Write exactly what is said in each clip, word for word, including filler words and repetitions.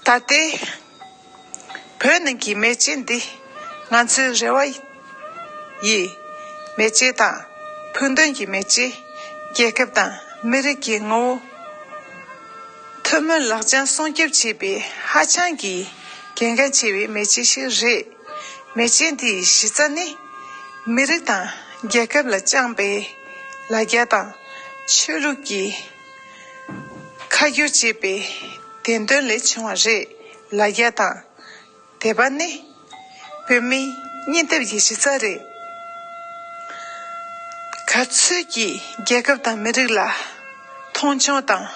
ད་ལྟའི་བོད་ནང་གི་མེ་ལྕེ་འདི་ང་ཚོའི་རེ་བ་ཡི་མེ་ལྕེ་དང་ཕུགས་འདུན་གྱི་མེ་ལྕེ། རྒྱལ་ཁབ་དང་མི་རིགས་ཀྱི་ངོ་བོ་ཐུན་མོང་ལག་བཅངས་སྲུང་སྐྱོབ་བྱེད་པའི་ཧ་ཅང་གི་གལ་འགངས་ཆེ་བའི་མེ་ལྕེ་ཞིག་རེད། མེ་ལྕེ་འདིའི་གཞི་རྩ་ནི་མི་རིགས་དང་རྒྱལ་ཁབ་ལ་བཅངས་པའི་ལ་རྒྱ་དང་ཆོས་ལུགས་ཀྱི་ཁ་བསྒྱུར་བྱེད་པའི་བདེན་དོན་ལས་བྱུང་བ་རེད། ལ་རྒྱ་དང་དད་པ་ནི་བོད་མིའི་སྙིང་སྟོབས་ཀྱི་གཞི་རྩ་རེད། ག་ཚོད་ཀྱིས་རྒྱལ་ཁབ་དང་མི་རིགས་ལ་མཐོང་ཆུང་དང་།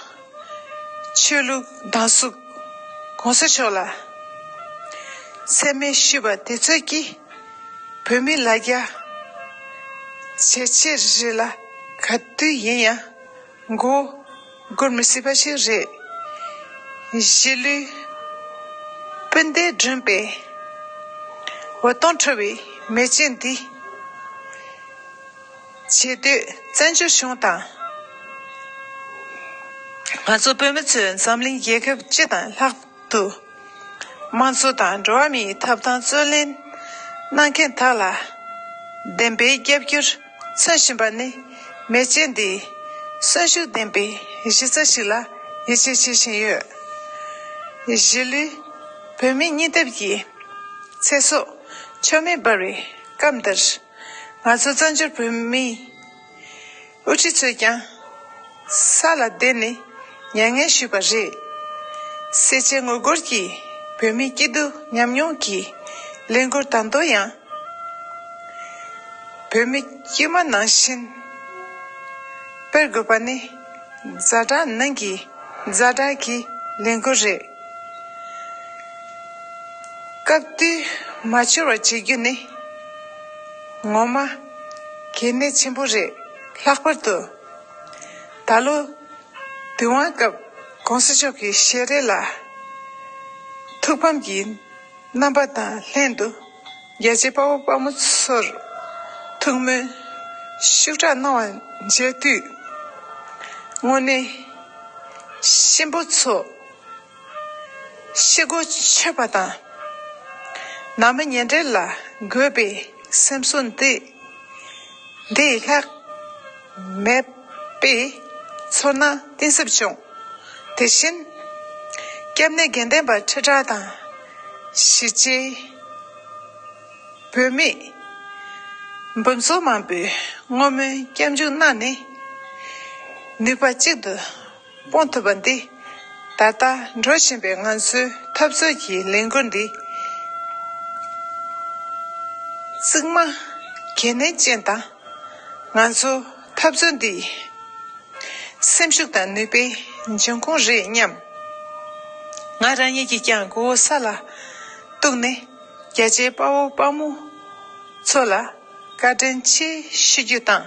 ཆོས་ལུགས་སྡང་ཟུག་གོང་ས་མཆོག་ལ་མཚན་སྨད་ཞུས་པ་དེ་ཚོས་ཀྱིས་བོད་མི་ལ་རྒྱ་ཇེ་ཆེར་རེད་ལ། ག་དུས་ཡིན་ཡང་མགོ་སྒུར་མི་སྲིད་པ་ཞིག་རེད། གཞིས་ལུས་སྤུན་ཟླས་བསྐྲུན་པའི་འོད་སྟོང་འཕྲོ་བའི་མེ་ལྕེ་འདི་བྱེ་འདོད་བཙན་བྱོལ་གཞུང་དང་། ང་ཚོ་བོད་མི་ཚོས་འཛམ་གླིང་རྒྱལ་ཁབ་སྤྱི་དང་ལྷག་ཏུ་དམངས་གཙོ་དང་འགྲོ་བ་མིའི་ཐོབ་ཐང་རྩོད་ལེན་གནང་མཁན་དག་ལ་བདེན་པའི་རྒྱབ་སྐྱོར་མཚོན་བཞིན་པ་ནི། མེ་ལྕེ་འདིའི་གསོན་ཤུགས་ལྡན་པའི་གཞི་རྩ་ཞིག་ལ་ཡིད་ཆེས་བྱེད་བཞིན་ཡོད། གཞིས་ལུས་བོད་མིའི་སྙིང་སྟོབས་ཀྱི་ཚེ་སྲོག་མཆོད་མེ་འབར་བའི་སྐབས་འདིར། ང་ཚོ་བཙན་བྱོལ་བོད་མིའི་དབུ་ཁྲིད་ཚོས་ཀྱང་ས་ལ་བསྡད་ནས་མྱ་ངན་ཞུས་པ་རེད། སེར་བྱེས་ངོ་རྒོལ་གྱིས་བོད་མིའི་སྐྱིད་སྡུག་ཉམས་མྱོང་གི་ལས་འགུལ་ད་དུང་ཡང་བོད་མི་དཀྱུས་མ་ནང་བཞིན་སྤེལ་དགོས་པ་ནི་ཛ་དྲག་ནང་གི་ཛ་དྲག་གི་ལས་འགུལ་རེད། སྐབས་དུས་མ་འཆོར་བ་བྱེད་རྒྱུ་ནི་ངོ་མ་གལ་གནད་ཆེན་པོ་རེད། ལྷག་པར་དུ་ད་ལོ་དུས་དབང་སྐབས་གོང་ས་མཆོག་གི་ཞལ་རས་ལ་ཐུགས་ཕམ་གྱི་རྣམ་པ་དང་ལྷན་དུ་རྒྱལ་གཅེས་དཔའ་བོ་དཔའ་མོ་ཚོར་ཐུགས་སྨོན་ཤུགས་དྲག་གནང་བ་མཇལ་དུས། དངོས་གནས་གཤིན་པོ་ཚོ་ཤི་སྒོ་ཆོད་པ་དང་། ནང་མི་ཉེ་འབྲེལ་ལ་དགོས་པའི་སེམས་གསོ་འདི་འདིས་ལྷག་མེད་པའི་ཚོར་སྣང་གཏིང་ཟབ་བྱུང་། དེ་བཞིན་སྐྱབས་གནས་དགེ་ལྡན་པ་ཁྲི་ཕྲག་དང་གཞིས་བྱེས་བོད་མི་འབུམ་ཚོགས་མང་པོས་བསྔོ་སྨོན་སྐྱབས་འཇུག་གནང་ནས་ནུས་པ་གཅིག་ཏུ་སྤུངས་ཐུབ་པ་འདི་ད་ལྟ་འགྲོ་བཞིན་པའི་ང་ཚོའི་འཐབ་རྩོད་ཀྱི་ལས་འགུལ་འདི་གཙང་མ་གལ་གནད་ཅན་དང་། ང་ཚོ་འཐབ་རྩོད་འདིའི་སེམས་ཤུགས་དང་ནུས་པའི་འབྱུང་ཁུངས་རེད་སྙམ། ང་རང་ཉིད་ཀྱིས་ཀྱང་མགོ་བོ་ས་ལ་གཏུགས་ནས་རྒྱལ་གཅེས་དཔའ་བོ་དཔའ་མོ་ཚོ་ལ་བཀའ་དྲིན་ཆེ་ཞུ་རྒྱུ་དང་།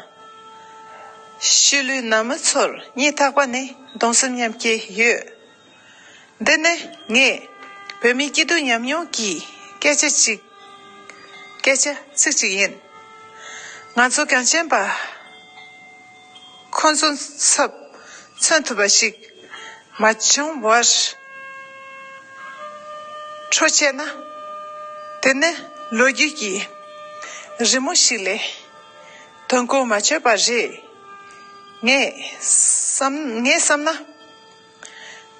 གཞིས་ལུས་ནང་མི་ཚོར་སྙིང་ཐག་པ་ནས་གདུང་སེམས་མཉམ་སྐྱེད་ཡོད། འདི་ནི་ངས་བོད་མིའི་སྐྱིད་སྡུག་ཉམས་མྱོང་གི་སྐད་ཆ་ཅིག་སྐད་ཆ་ཚིག་ཅིག་ཡིན། ང་ཚོ་གངས་ཅན་པ་ཁོང་ཚོ་ཚབ་མཚོན་ཐུབ་པ་ཞིག་མ་བྱུང་བར་འཕྲོ་བཅད་ན། དེ་ནི་ལོ་རྒྱུས་ཀྱི་རི་མོ་ཞིག་ལས་དོན་གོ་མ་ཆོད་པ་རེད། ངས་བསམ་ངས་བསམ་ན།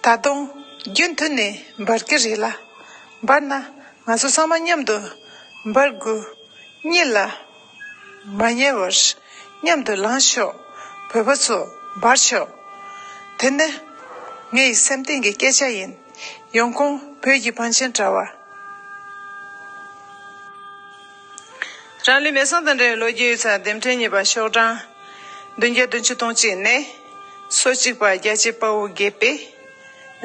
ད་དུང་རྒྱུན་མཐུད་ནས་འབར་གྱི་རེད་ལ། འབར་ན་ང་ཚོ་ཚང་མ་མཉམ་དུ་འབར་དགོས། གཉིད་ལ་མ་ཉལ་བར་མཉམ་དུ་ལངས་ཤོག་བོད་པ་ཚོ་འབར་ཤོག་དེ་ནི་ངའི་སེམས་གཏིང་གི་སྐད་ཆ་ཡིན། ཡོང་ཁུངས་བོད་ཀྱི་བང་ཆེན་དྲ་བ། རང་ལུས་མེ་བསང་དང་འབྲེལ་བའི་ལོ་རྒྱུས་ཡིག་ཚགས་འདེམས་ཁྲལ་གཉིས་པ་ཤོག་གྲངས་བདུན་བརྒྱ་བདུན་ཅུ་དོན་གཅིག་ནས། སོ་གཅིག་པ་རྒྱལ་གཅེས་དཔའ་བོ་དགེ་འཕེལ།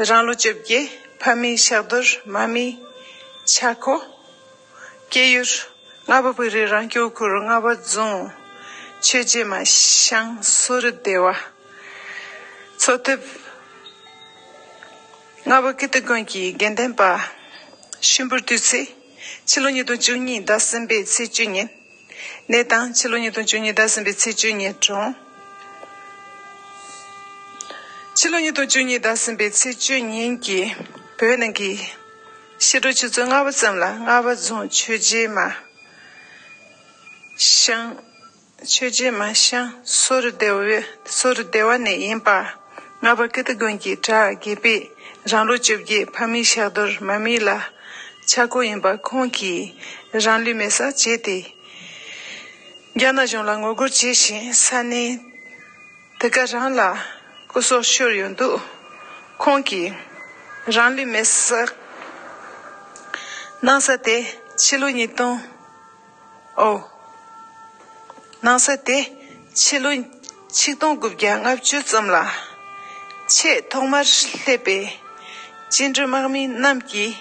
རང་ལོ་བཅོ་བརྒྱད། ཕ་མེས་ཤག་རྡོར། མ་མེས་ཆག་ཁོ། སྐྱེས་ཡུལ་རྔ་བ་བོད་རིགས་རང་སྐྱོང་ཁུལ་རྔ་བ་རྫོང་ཆོས་རྗེ་མ་ཤང་སོ་རི་སྡེ་བ། འཚོ་ཐབས་རྔ་བ་ཀིརྟི་དགོན་གྱི་དགེ་འདུན་པ་ཤུན་པུར་དུས་ཚེས། ཕྱི་ལོ་ཉིས་སྟོང་བཅུ་གཉིས་ཟླ་གསུམ་པའི་ཚེས་བཅུ་ཉིན། གནས་སྟངས། ཕྱི་ལོ་ཉིས་སྟོང་བཅུ་གཉིས་ཟླ་གསུམ་པའི་ཚེས་བཅུ་ཉིན་གྲོངས། ཕྱི་ལོ་ཉིས་སྟོང་བཅུ་གཉིས་ཟླ་གསུམ་པའི་ཚེས་བཅུ་ཉིན་གྱི་ བོད་ནང་གི་ཕྱི་དྲོ་ཆུ་ཚོད་ལྔ་པ་ཙམ་ལ་རྔ་བ་རྫོང་ཆོས་རྗེ་མ་ཤང་། ཆོས་རྗེ་མ་ཤང་ཟུར་སྡེ་བ་ཟུར་སྡེ་བ་ནས་ཡིན་པ། རྔ་བ་ཀིརྟི་དགོན་གྱི་གྲྭ་དགེ་བཤེས་རང་ལོ་བཅོ་བརྒྱད། ཕ་མེས་ཕྱག་རྡོར་མ་མེས་ལ་ཆག་སྒོ་ཡིན་པ། ཁོང་གིས་རང་ལུས་མེར་སྲེག་བྱས་ཏེ། རྒྱ་ནག་གཞུང་ལ་ངོ་རྒོལ་བྱེད་བཞིན་ས་གནས་དེ་ག་རང་ལ་སྐུ་སྲོག་ཤོར་ཡོད་འདུག་ཁོང་གིས་རང་ལུས་མེར་སྲེག་གནང་ས་དེ་ཕྱི་ལོ་ཉིས་སྟོང་། ཨོ། གནང་ས་དེ་ཕྱི་ལོ་ཆིག་སྟོང་དགུ་བརྒྱ་ལྔ་བཅུ་ཙམ་ལ་ཆེས་ཐོག་མར་སླེབས་པའི་བཅིངས་འགྲོལ་དམག་མི་རྣམས་ཀྱིས་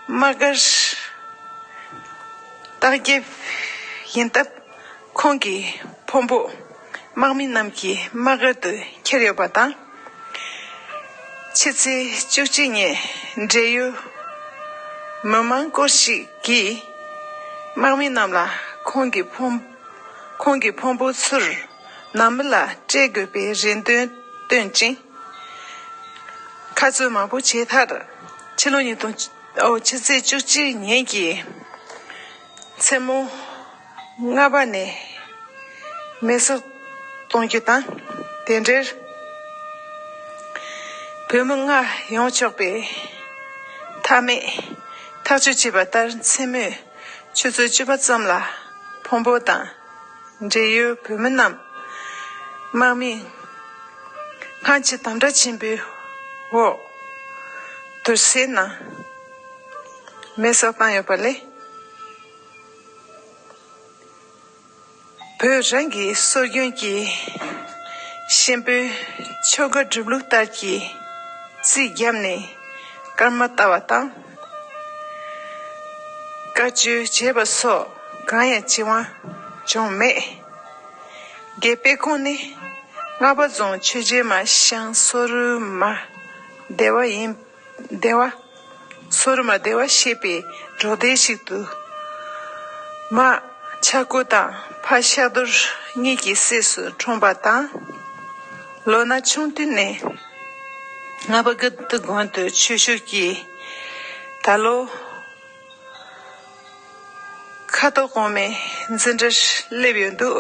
དམག་སྒར་བརྟག་དཔྱད་ཡིན་སྟབས། ཁོང་གི་ཕུང་པོ་དམག་མི་རྣམས་ཀྱིས་དམག་སྒར་དུ་ཁྱེར་ཡོད་པ་དང་། ཕྱི་ཚེས་བཅུ་གཅིག་ཉིན་འབྲེལ་ཡོད་མི་མང་སྐོར་ཞིག་གིས་དམག་མི་རྣམས་ལ་ཁོང་གི་ཕུང་ཁོང་གི་ཕུང་པོ་ཚུར་ནང་མི་ལ་སྤྲད་དགོས་པའི་རེ་འདུན་བཏོན་ཅིང་། ཁ་རྩོད་མང་པོ་བྱས་མཐར། ཕྱི་ལོ་ཉིས་སྟོང་། ཨོ། ཕྱི་ཚེས་བཅུ་གཅིག་ཉིན་གྱི་མཚན་མོ་ལྔ་པ་ནས་མེ་སྲེག་གཏོང་རྒྱུ་དང་། དེ་འབྲེལ་བོད་མི་ལྔ་ཡོང་ཆོག་པའི་ཐ་མའི་ཐག་གཅོད་བྱས་པ་ལྟར། མཚན་མོའི་ཆུ་ཚོད་བཅུ་པ་ཙམ་ལ་ཕུང་པོ་དང་འབྲེལ་ཡོད་བོད་མི་རྣམས་དམག་མིས་སྔ་ཕྱི་དམ་དྲག་ཆེན་པོའི་འོག་དུར་སའི་ནང་མེ་སྲེག་བཏང་ཡོད་པ་ལས། བོད་རང་གི་སྲོལ་རྒྱུན་གྱི་གཤིན་པོའི་ཆོ་ག་སྒྲུབ་ལུགས་ལྟར་གྱི་རྩིས་བརྒྱབ་ནས་སྐར་མ་བལྟ་བ་དང་། དཀའ་སྤྱོད་བྱས་པ་སོགས་གང་ཡང་བྱེད་དབང་བྱུང་མེད། དགེ་སྤེལ་ཁོང་ནི་རྔ་བ་རྫོང་ཆོས་རྗེ་མ་ཤང་སོ་རུ་མ་སྡེ་བ་ཡིན། སྡེ་བ། སོ་རུ་མ་སྡེ་བ་ཞེས་པའི་འབྲོག་སྡེ་ཞིག་ཏུ་མ་ཆག་སྒོ་དང་ཕ་ཤག་རྡོར་གཉིས་ཀྱི་སྲས་སུ་འཁྲུངས་པ་དང་། ལོ་ན་ཆུང་དུས་ནས་རྔ་བ་ཀིརྟི་དགོན་དུ་ཆོས་ཞུགས་ཀྱིས་ད་ལོ་ཁ་དོག་གོང་མའི་འཛིན་གྲྭར་སླེབས་ཡོད་འདུག་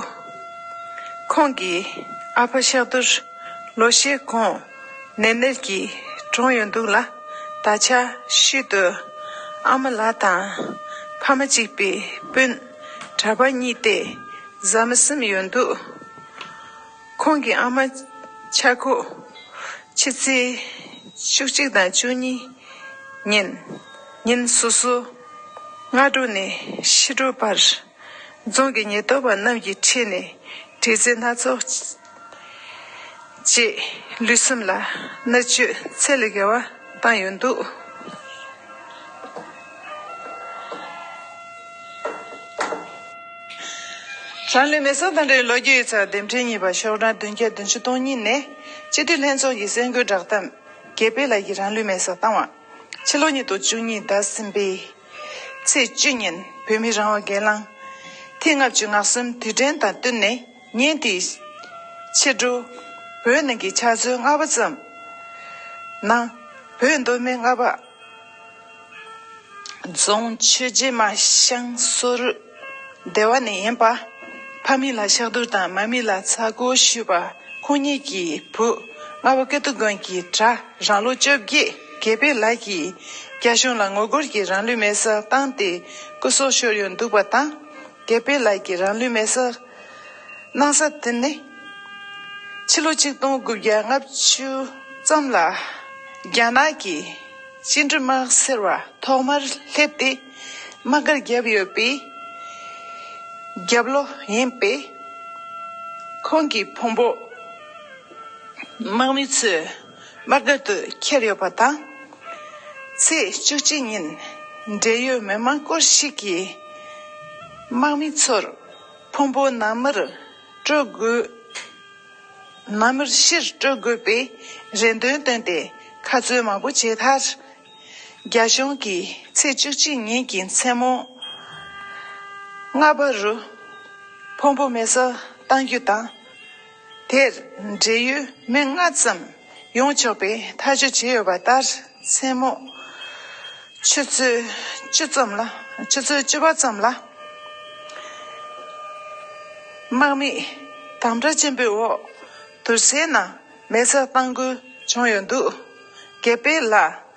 ཁོང་གི་ཨ་ཕ་ཤག་རྡོར་ལོ་ཤས་གོང་ནད་མནར་གྱིས་གྲོངས་ཡོད་འདུག་ལ། ད་ཆ་ཤུལ་དུ་ཨ་མ་ལགས་དང་ཕ་མ་གཅིག་པའི་སྤུན་གྲྭ་པ་གཉིས་ཏེ་བཟའ་མི་གསུམ་ཡོད་འདུག་ཁོང་གི་ཨ་མ་ཆག་སྒོ་ཕྱི་ཚེས་བཅུ་གཅིག་དང་བཅུ་གཉིས་ཉིན་ཉིན་སོ་སོ་སྔ་དྲོ་ནས་ཕྱི་དྲོ་བར་རྫོང་གི་ཉེན་རྟོག་པ་རྣམས་ཀྱི་ཁྲིད་ནས་དྲི་རྩད་སྣ་ཚོགས་བྱས། ལུས་སེམས་ལ་མནར་གཅོད་ཚད་ལས་བརྒལ་བ་བཏང་ཡོད་འདུག་རང་ལུས་མེ་སྲེག་དང་འབྲེལ་ལོ་རྒྱུས་ཡིག་ཚགས་དེབ་ཕྲེང་གཉིས་པ་ཤོག་གྲངས་བདུན་བརྒྱ་བདུན་ཅུ་དོན་གཉིས་ནས། སྤྱི་འཐུས་ལྷན་ཚོགས་ཀྱི་གསར་འགོད་བསྒྲགས་གཏམ། དགེ་འཕེལ་ལགས་ཀྱིས་རང་ལུས་མེ་སྲེག་བཏང་བ། ཕྱི་ལོ་ཉིས་སྟོང་བཅུ་གཉིས་ཟླ་གསུམ་པའི་ཚེས་བཅུ་ཉིན་བོད་མི་རང་དབང་སྒེར་ལངས་ཐེངས་ལྔ་བཅུ་ང་གསུམ་དུས་དྲན་དང་བསྟུན་ནས། ཉིན་དེའི་ཕྱི་དྲོ་བོད་ནང་གི་ཕྱག་ཚོད་ལྔ་པ་ཙམ་ནང་། བོད་མདོ་སྨད་རྔ་བ་རྫོང་ཆོས་རྗེ་མ་ཤང་སོ་རུ་སྡེ་བ་ནས་ཡིན་པ། ཕ་མེས་ལ་ཤག་རྡོར་དང་མ་མེས་ལ་ཚ་སྒོ་ཞུས་པ། ཁོང་གཉིས་ཀྱི་བུ་རྔ་བ་ཀིརྟི་དགོན་གྱི་གྲྭ་རང་ལོ་བཅོ་བརྒྱད་དགེ་འཕེལ་ལགས་ཀྱིས་རྒྱ་གཞུང་ལ་ངོ་རྒོལ་གྱིས་རང་ལུས་མེ་སྲེག་བཏང་སྟེ་སྐུ་སྲོག་ཤོར་ཡོད་འདུག་པ་དང་། དགེ་འཕེལ་ལགས་ཀྱིས་རང་ལུས་མེ་སྲེག་གནང་ས་དེ་ནི། ཕྱི་ལོ་ཆིག་སྟོང་དགུ་བརྒྱ་ལྔ་བཅུ་ཙམ་ལ་རྒྱ་ནག་གི་བཅིངས་འགྲོལ་དམག་ཟེར་བ་ཐོག་མར་སླེབས་ཏེ་དམག་སྒར་བརྒྱབ་ཡོད་པའི་རྒྱབ་ལོགས་ཡིན་པས། ཁོང་གི་ཕུང་པོ་དམག་མི་ཚོས་དམག་སྒར་དུ་ཁྱེར་ཡོད་པ་དང་། ཚེས་བཅུ་གཅིག་ཉིན་འབྲེལ་ཡོད་མི་མང་སྐོར་ཞིག་གིས་དམག་མི་ཚོར་ཕུང་པོ་ནང་མིར་སྤྲོད་དགོས། ནང་མིར་ཕྱིར་སྤྲོད་དགོས་པའི་རེ་འདུན་བཏོན་ཏེ་ཁ་རྩོད་མང་པོ་བྱས་མཐར། རྒྱ་གཞུང་གིས་ཚེས་བཅུ་གཅིག་ཉིན་གྱི་མཚན་མོ་ལྔ་པ་རུ་ཕུང་པོ་མེ་སྲེག་གཏང་རྒྱུ་དང་། དེར་འབྲེལ་ཡོད་མི་ལྔ་ཙམ་ཡོང་ཆོག་པའི་ཐག་གཅོད་བྱས་ཡོད་པ་ལྟར། མཚན་མོ་ ཆུ་ཚོད་བཅུ་ཙམ་ལ། ཆུ་ཚོད་བཅུ་པ་ཙམ་ལ། དམག་མིས་དམ་དྲག་ཆེན་པོའི་འོག་དུར་སའི་ནང་མེ་སྲེག་གཏང་དགོས་བྱུང་ཡོད་འདུག་དགེ་འཕེལ་ལགས།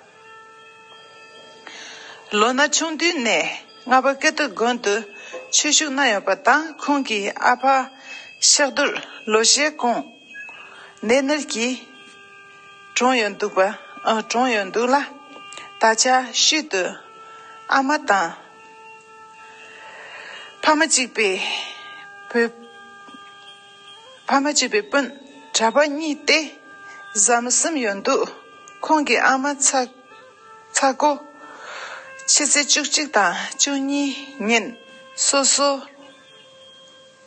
ལོ་ན་ཆུང་དུས་ནས་རྔ་པ་ཀིརྟི་དགོན་དུ་ཆོས་ཞུགས་གནང་ཡོད་པ་དང་། ཁོང་གི་ཨ་ཕ་ཤག་རྡོར་ལོ་ཤས་གོང་ནད་མནར་གྱིས་གྲོངས་ཡོད་འདུག་པ། ཨ། གྲོངས་ཡོད་འདུག་ལ། ད་ཆ་ཤུལ་དུ་ཨ་མ་དང་ཕ་མ་གཅིག་པའི་བུ། ཕ་མ་གཅིག་པའི་སྤུན་གྲྭ་པ་གཉིས་ཏེ་བཟའ་མི་གསུམ་ཡོད་འདུག་ཁོང་གི་ཨ་མ་ཚ། ཚ་ཁོ་ཕྱི་ཚེས་བཅུ་གཅིག་དང་བཅུ་གཉིས་ཉིན་སོ་སོ།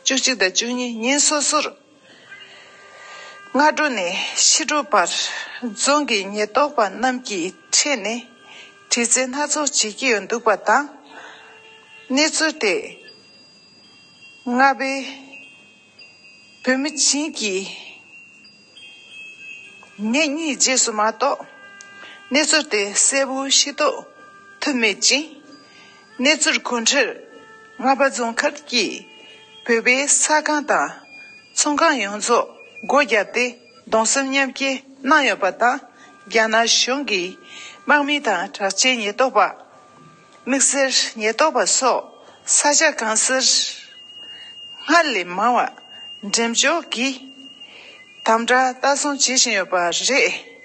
བཅུ་གཅིག་དང་བཅུ་གཉིས་ཉིན་སོ་སོར་སྔ་དྲོ་ནས་ཕྱི་དྲོ་བར་རྫོང་གི་ཉེན་རྟོག་པ་རྣམས་ཀྱིས་ཁྲིད་ནས་དྲི་རྩད་སྣ་ཚོགས་བྱེད་ཀྱི་ཡོད་འདུག་པ་དང་། གནས་ཚུལ་དེ་རྔ་པའི་བོད་མི་བྱིངས་ཀྱི་ཉིན་གཉིས་རྗེས་སུ་མ་གཏོགས་གནས་ཚུལ་དེ་གསལ་པོ་ཤེས་རྟོགས་ཐུབ་མེད་ཅིང་། གནས་ཚུལ་གོ་སྒྲིག་རྔ་པ་རྫོང་ཁག་གིས་བོད་པའི་ས་ཁང་དང་ཚོང་ཁང་ཡོངས་རྫོགས་སྒོ་བརྒྱབ་སྟེ་གདུང་སེམས་མཉམ་སྐྱེད་གནང་ཡོད་པ་དང་། རྒྱ་ནག་གཞུང་གིས་དམག་མི་དང་དྲག་ཆས་ཉེན་རྟོག་པ། དམིགས་བསལ་ཉེན་རྟོག་པ་སོགས་ས་ཆ་གང་སར་སྔར་ལས་མང་བ་འགྲེམས་འཇོག་གིས་དམ་དྲག་ལྟ་སྲུང་བྱེད་བཞིན་ཡོད་པ་རེད།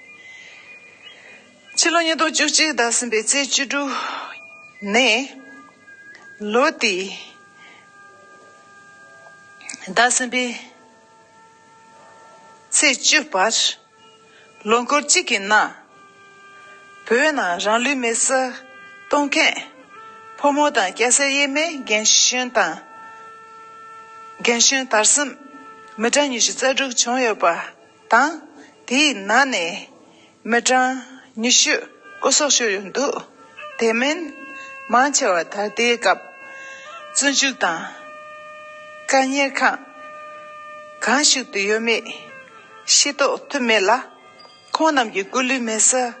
ཕྱི་ལོ་ཉིས་སྟོང་བཅུ་གཅིག་ཟླ་གསུམ་པའི་ཚེས་བཅུ་དྲུག་ནས་ལོ་དེའི་ཟླ་གསུམ་པའི་ཚེས་བཅུ་བར། ལོ་འཁོར་གཅིག་གི་ནང་། བོད་ནང་རང་ལུས་མེར་སྲེག་གཏོང་མཁན་ཕོ་མོ་དང་སྐྱ་སེར་དབྱེ་མེད་རྒན་གཞོན་དང་། རྒན་གཞོན་དར་གསུམ་མི་གྲངས་ཉི་ཤུ་རྩ་དྲུག་བྱུང་ཡོད་པ་དང་། དེའི་ནང་ནས་མི་གྲངས་ཉི་ཤུ་སྐུ་སྲོག་ཤོར་ཡོད་འདུག་དེ་མིན་མང་ཆེ་བ་ད་ལྟའི་སྐབས་བཙོན་འཇུག་དང་བཀག་ཉར་ཁང་གང་ཞིག་ཏུ་ཡོད་མེད་ཤེས་རྟོགས་ཐུབ་མེད་ལ། ཁོང་རྣམས་ཀྱི་སྐུ་ལུས་མེར་སྲེག་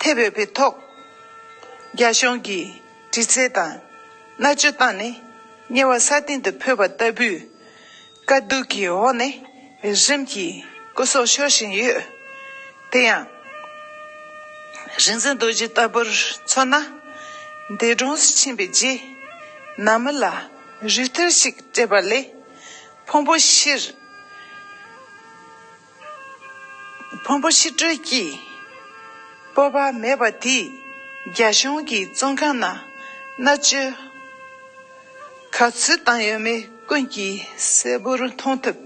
ཐེབས་ཡོད་པའི་ཐོག་རྒྱ་གཞུང་གིས་དྲི་རྩད་དང་མནར་གཅོད་བཏང་ནས་དམྱལ་བ་ས་སྟེང་དུ་འཕོས་པ་ལྟ་བུའི་དཀའ་སྡུག་གི་འོག་ནས་རིམ་གྱིས་སྐུ་སྲོག་ཤོར་བཞིན་ཡོད། དེ་ཡང་། རིག་འཛིན་རྡོ་རྗེ་ལྟ་བུར་མཚོན་ན། འདས་གྲོངས་སུ་ཕྱིན་པའི་རྗེས་ནང་མི་ལ་རུས་ཐལ་ཞིག་སྤྲད་པ་ལས་ཕུང་པོ་ཕྱིར། ཕུང་པོ་ཕྱིར་སྤྲོད་ཀྱི་སྤོབས་པ་མེད་པ་དེས་རྒྱ་གཞུང་གིས་བཙོན་ཁང་ནང་མནར་གཅོད་ག་ཚོད་བཏང་ཡོད་མེད་ཀུན་གྱིས་གསལ་པོར་མཐོང་ཐུབ།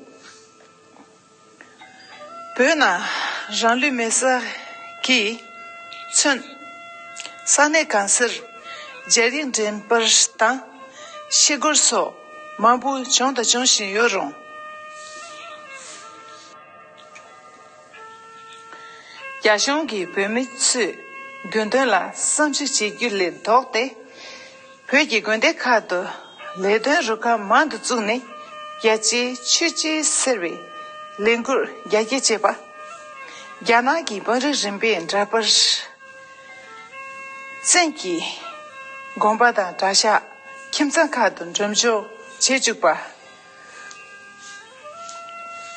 བོད་ནང་རང་ལུས་མེར་སྲེག་གིས་མཚོན། ས་གནས་གང་སར་སྦྱར་ཡིག་འགྲེམས་སྤེལ་དང་ཤེལ་སྒོར་སོགས་མང་པོ་བྱུང་དང་འབྱུང་བཞིན་ཡོད་རུང་། རྒྱ་གཞུང་གིས་བོད་མི་ཚོའི་དགོས་འདུན་ལ་བསམ་གཞིག་བྱེད་རྒྱུ་ལས་ལྡོག་སྟེ། བོད་ཀྱི་དགོན་སྡེ་ཁག་ཏུ་ལས་དོན་རུ་ཁག་མང་དུ་བཙུགས་ནས། རྒྱ་ཆེའི་ཆོས་བྱེད་ཟེར་བའི་ལས་འགུལ་རྒྱ་སྐྱེད་བྱེད་པ། རྒྱ་ནག་གི་དཔོན་རིགས་རིམ་པས་འདྲ་པར། བཙན་གྱིས་དགོན་པ་དང་གྲྭ་ཤག་ཁྱིམ་ཚང་ཁག་ཏུ་འགྲེམས་འཇོག་བྱེད་བཅུག་པ།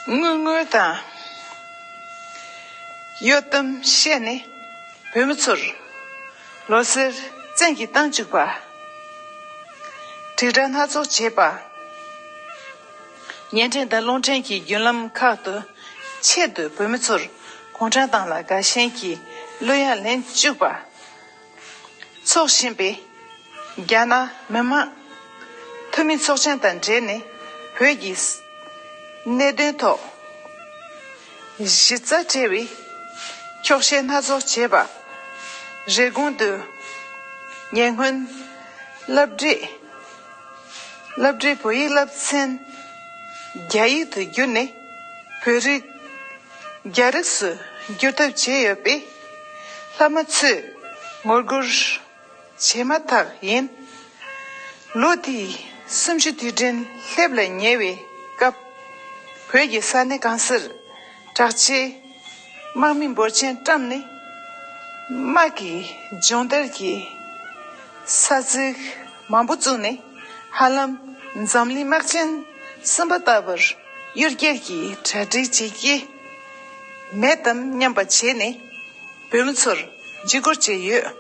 དངུལ་དངོས་དང་གཡོ་གཏམ་བཤད་ནས་བོད་མི་ཚོར་ལོ་སར་བཙན་གྱིས་བཏང་བཅུག་པ། དྲིལ་བསྒྲགས་སྣ་ཚོགས་བྱེད་པ། བརྙན་འཕྲིན་དང་རླུང་འཕྲིན་གྱི་བརྒྱུད་ལམ་ཁག་ཏུ་ཆེད་དུ་བོད་མི་ཚོར་གུང་ཁྲན་ཏང་ལ་དགའ་ཞེན་གྱི་གླུ་དབྱངས་ལེན་བཅུག་པ། འཚོགས་བཞིན་པའི་རྒྱ་ནག་མི་དམངས་འཐུས་མི་ཚོགས་ཆེན་དང་འབྲེལ་ནས་བོད་ཀྱི་གནད་དོན་ཐོག་གཞི་རྩ་བྲལ་བའི་འཁྱོག་བཤད་སྣ་ཚོགས་བྱས་པ། རེབ་གོང་དུ་ཉེ་སྔོན་སློབ་གྲྭའི་སློབ་གྲྭའི་བོད་ཡིག་བསླབ་ཚན་རྒྱ་ཡིག་ཏུ་བསྒྱུར་ནས་བོད་རིགས་རྒྱ་རིགས་སུ་བསྒྱུར་ཐབས་བྱས་ཡོད་པས། བླ་མ་ཚོས་ངོ་རྒོལ་བྱས་མ་ཐག་ཡིན། ལོ་དེའི་གསུམ་བཅུའི་དུས་དྲན་སླེབས་ལ་ཉེ་བའི་སྐབས། བོད་ཀྱི་ས་གནས་གང་སར་དྲག་ཆས་དམག་མི་འབོར་ཆེན་བཀྲམ་ནས། དམག་གི་སྦྱོང་བརྡར་གྱི་ས་ཚིགས་མང་པོ་བཙུགས་ནས། ཧ་ལམ་འཛམ་གླིང་དམག་ཆེན་གསུམ་པ་ལྟ་བུར་གཡུལ་འགྱེད་ཀྱི་གྲ་སྒྲིག་བྱེད་ཀྱི་མེད་དམ་སྙམ་པ་བྱས་ནས། བོད་མི་ཚོར་འཇིགས་སྐུལ་བྱས་ཡོད།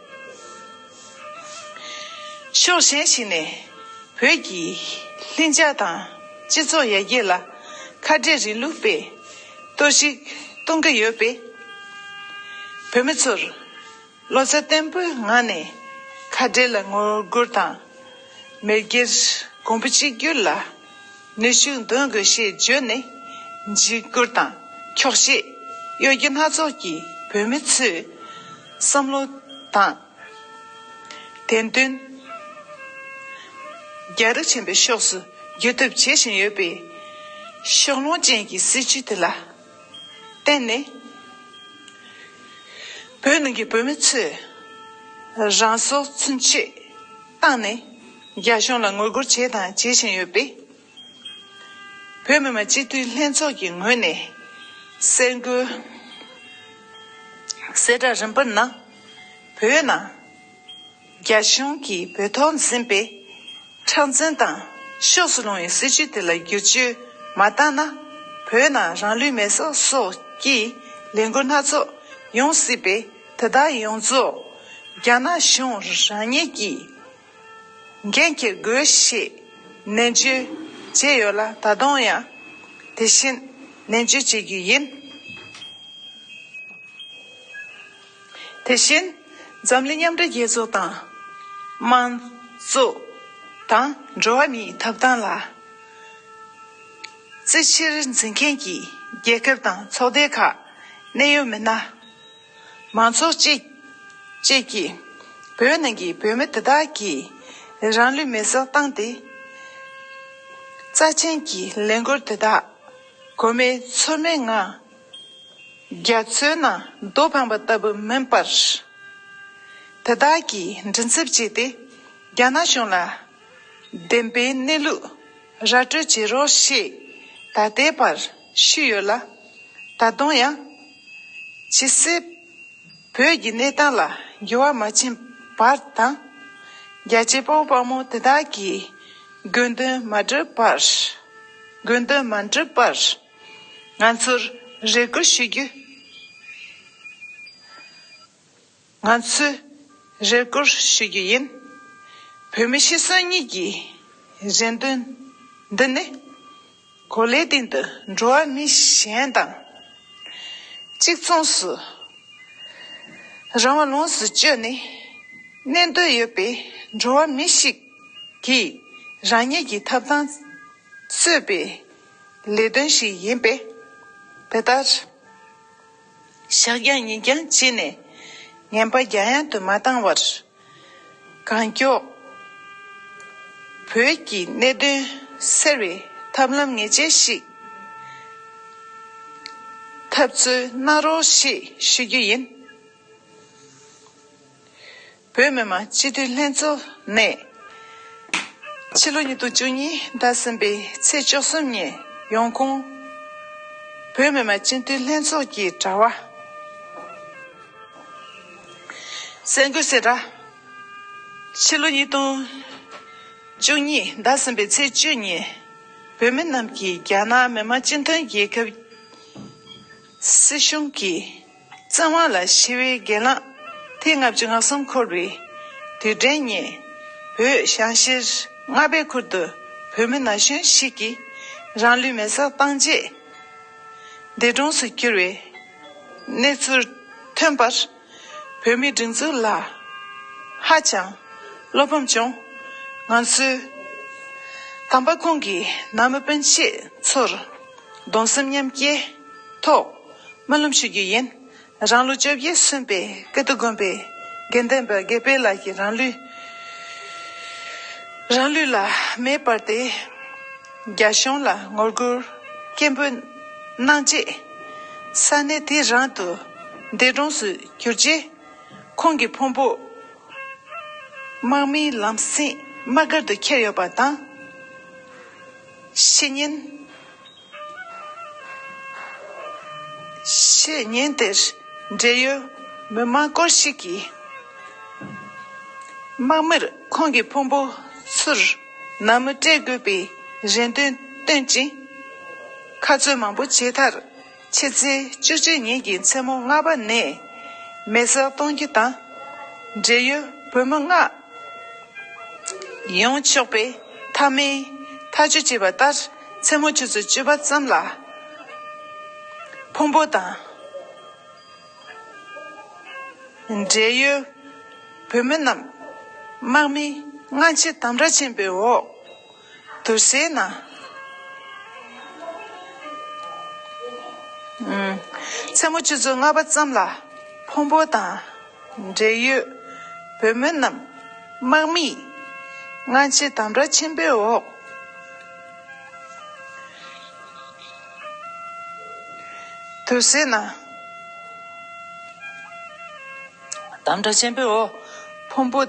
ཕྱོགས་གཞན་ཞིག་ནས། བོད་ཀྱི་ལྷིང་འཇགས་དང་སྤྱི་ཚོགས་ཡར་རྒྱས་ལ་ཁ་བྲལ་རིང་ལུགས་པས་གཏོར་བཤིག་གཏོང་གི་ཡོད་པས། བོད་མི་ཚོར་བློ་རྩ་བརྟན་པོའི་ངང་ནས་ཁ་བྲལ་ལ་ངོ་རྒོལ་དང་། མེས་རྒྱལ་གོང་བུ་གཅིག་གྱུར་ལ་ནུས་ཤུགས་འདོན་དགོས་ཞེས་བརྗོད་ནས་འཇིགས་སྐུལ་དང་འཁྱོག་བཤད་གཡོ་སྒྱུ་སྣ་ཚོགས་ཀྱིས་བོད་མི་ཚོའི་བསམ་བློ་དང་། བདེན་དོན་རྒྱ་རིགས་ཆེན་པོའི་ཕྱོགས་སུ་བསྒྱུར་ཐབས་བྱེད་བཞིན་ཡོད་པའི་ཕྱོགས་ལྷུང་ཅན་གྱི་སྲིད་བྱུས་དེ་ལ་བརྟེན་ནས། བོད་ནང་གི་བོད་མི་ཚོས་རང་སྲོག་ཚུན་ཆད་བཏང་ནས་རྒྱ་གཞུང་ལ་ངོ་རྒོལ་བྱས་དང་བྱེད་བཞིན་ཡོད་པས། བོད་མི་མང་སྤྱི་འཐུས་ལྷན་ཚོགས་ཀྱི་ངོས་ནས་གསར་འགོད་གསལ་བསྒྲགས་རིམ་པར་གནང་། བོད་ནང་རྒྱ་གཞུང་གིས་བོད་ཐོག་འཛིན་པའི་མཁྲེགས་འཛིན་དང་ཕྱོགས་སུ་ལྷུང་བའི་སྲིད་བྱུས་དེ་ལ་བསྒྱུར་བཅོས་མ་བཏང་ན། བོད་ནང་རང་ལུས་མེར་སྲེག་སོགས་ཀྱི་ལས་འགུལ་སྣ་ཚོགས་ཡོང་སྲིད་པས། དེ་དག་ཡོངས་རྫོགས་རྒྱ་ནག་གཞུང་རང་ཉིད་ཀྱིས་འགན་འཁྱེར་དགོས་ཞེས་ནན་བརྗོད་བྱས་ཡོད་ལ། ད་དུང་ཡང་དེ་བཞིན་ནན་བརྗོད་བྱེད་རྒྱུ་ཡིན། དེ་བཞིན་འཛམ་གླིང་མཉམ་འབྲེལ་རྒྱལ་ཚོགས་དང་། དམངས་གཙོ་དང་འགྲོ་བ་མིའི་ཐོབ་ཐང་ལ་རྩིས་ཆེར་འཛིན་མཁན་གྱི་རྒྱལ་ཁབ་དང་ཚོགས་སྡེ་ཁག་གནད་ཡོད་མི་སྣ། མང་ཚོགས་བཅས་བཅས་ཀྱིས་བོད་ནང་གི་བོད་མི་དེ་དག་གིས་རང་ལུས་མེར་སྲེག་བཏང་སྟེ། རྩ་ཆེན་གྱི་ལས་འགུལ་དེ་དག་གོ་མེད་ཚོར་མེད་ངང་རྒྱ་མཚོའི་ནང་རྡོ་འཕངས་པ་ལྟ་བུ་མིན་པར། དེ་དག་གི་མགྲིན་ཚབ་བྱས་ཏེ། རྒྱ་ནག་གཞུང་ལ་བདེན་པའི་གནས་ལུགས་ར་སྤྲོད་བྱེད་རོགས་ཞེས་ད་ལྟའི་བར་ཞུས་ཡོད་ལ། ད་དུང་ཡང་ཇི་སྲིད་བོད་ཀྱི་གནས་སྟངས་ལ་འགྱུར་བ་མ་ཕྱིན་བར་དང་། རྒྱལ་གཅེས་དཔའ་བོ་དཔའ་མོ་དེ་དག་གིས་དགོས་འདུན་མ་འགྲུབ་པར། དགོས་འདུན་མ་འགྲུབ་པར། ང་ཚོར་རེ་སྐུལ་ཞུ་རྒྱུ། ང་ཚོས་རེ་སྐུལ་ཞུ་རྒྱུ་ཡིན། བོད་མི་སྤྱི་ཚོགས་གཉིས་ཀྱི་རེ་འདུན་འདི་ནི། གོ་ལའི་སྟེང་དུ་འགྲོ་བ་མི་གཞན་དང་གཅིག་མཚུངས་སུ་རང་དབང་ལོངས་སུ་སྤྱོད་ནས་གནས་འདོད་ཡོད་པའི་འགྲོ་བ་མི་ཞིག་གིས་རང་ཉིད་ཀྱི་ཐོབ་ཐང་རྩོད་པའི་ལས་དོན་ཞིག་ཡིན་པས། དེ་ལྟར་བཤད་རྐྱང་ཉེས་རྐྱང་བྱས་ནས་ངན་པ་རྒྱ་ཡན་དུ་མ་བཏང་བར། གང་མགྱོགས་བོད་ཀྱི་གནད་དོན་སེལ་བའི་ཐབས་ལམ་ངེས་ཅན་ཞིག་འཐབ་རྩོད་གནང་རོགས་ཞེས་ཞུ་རྒྱུ་ཡིན། བོད་མི་མང་སྤྱི་འཐུས་ལྷན་ཚོགས་ནས་ཕྱི་ལོ་ཉིས་སྟོང་བཅུ་གཉིས་ཟླ་གསུམ་པའི་ཚེས་བཅུ་གསུམ་ཉིན་ཡོང་ཁུངས། བོད་མི་མང་སྤྱི་འཐུས་ལྷན་ཚོགས་ཀྱི་དྲ་བ། གསར་འགོད་གསལ་བསྒྲགས། ཕྱི་ལོ་ཉིས་སྟོང་བཅུ་གཉིས་ཟླ་གསུམ་པའི་ཚེས་བཅུ་ཉིན། བོད་མི་རྣམས་ཀྱིས་རྒྱ་ནག་མི་དམངས་སྤྱི་མཐུན་རྒྱལ་ཁབ་སྲིད་གཞུང་གི་བཙན་དབང་ལ་ཞི་བའི་སྒེར་ལངས་ཐེངས་ལྔ་བཅུ་ང་གསུམ་འཁོར་བའི་དུས་དྲན་ཉིན། བོད་ཞང་ཞེར་རྔ་པའི་ཁུལ་དུ་བོད་མི་ན་གཞོན་ཞིག་གིས་རང་ལུས་མེར་སྲེག་བཏང་རྗེས། འདས་གྲོངས་སུ་གྱུར་བའི་གནས་ཚུལ་ཐོན་པར། བོད་མིའི་སྒྲིག་འཛུགས་ལ་ཧ་ཅང་བློ་ཕམ་བྱུང་། ང་ཚོས་དམ་པ་ཁོང་གི་ནང་མི་སྤུན་མཆེད་ཚོར་གདུང་སེམས་མཉམ་སྐྱེའི་ཐོག་སྨོན་ལམ་ཞུ་རྒྱུ་ཡིན། རང་ལོ་བཅོ་བརྒྱད་སོན་པའི་ཀིརྟི་དགོན་པའི་དགེ་འདུན་པ་དགེ་འཕེལ་ལགས་ཀྱིས་རང་ལུས་རང་ལུས་ལ་མེ་སྤར་ཏེ། རྒྱ་གཞུང་ལ་ངོ་རྒོལ་སྐད་འབོད་གནང་རྗེས། ས་གནས་དེ་རང་དུ་འདས་གྲོངས་སུ་གྱུར་རྗེས། ཁོང་གི་ཕུང་པོ་དམག་མིའི་ལམ་སེང་དམག་སྒར་དུ་ཁྱེར་ཡོད་པ་དང་། ཕྱི་ཉིན། ཕྱི་ཉིན་དེར་བགྲེས་ཡོལ་ མི་མང་སྐོར་ཞིག་གིས་དམག་མིར་ཁོང་གི་ཕུང་པོ་ཚུར་ནང་མི་སྤྲད་དགོས་པའི་རེ་འདུན་བཏོན་ཅིང་། ཁ་རྩོད་མང་པོ་བྱས་མཐར། ཕྱི་ཚེས་བཅུ་གཅིག་ཉིན་གྱི་མཚན་མོ་ལྔ་པ་ནས་མེ་སྲེག་གཏོང་རྒྱུ་དང་། འབྲེལ་ཡོད་བོད་མི་ལྔ་ཡོང་ཆོག་པའི་མཐའ་མའི་ཐག་གཅོད་བྱས་པ་ལྟར། མཚན་མོ་ཆུ་ཚོད་བཅུ་པ་ཙམ་ལ་ཕུང་པོ་དང་། འབྲེལ་ཡོད་བོད་མི་རྣམས་དམག་མིའི་སྔ་ཕྱི་དམ་དྲག་ཆེན་པོའི་འོག་དུར་སའི་ནང་། མཚན་མོ་ཆུ་ཚོད་ལྔ་པ་ཙམ་ལ་ཕུང་པོ་དང་འབྲེལ་ཡོད་བོད་མི་རྣམས་དམག་མིའི་སྔ་ཕྱི་དམ་དྲག་ཆེན་པོའི་འོག་དུར་སའི་ནང་། དམ་དྲག་ཆེན་པོའི་འོག་ཕུང་པོ།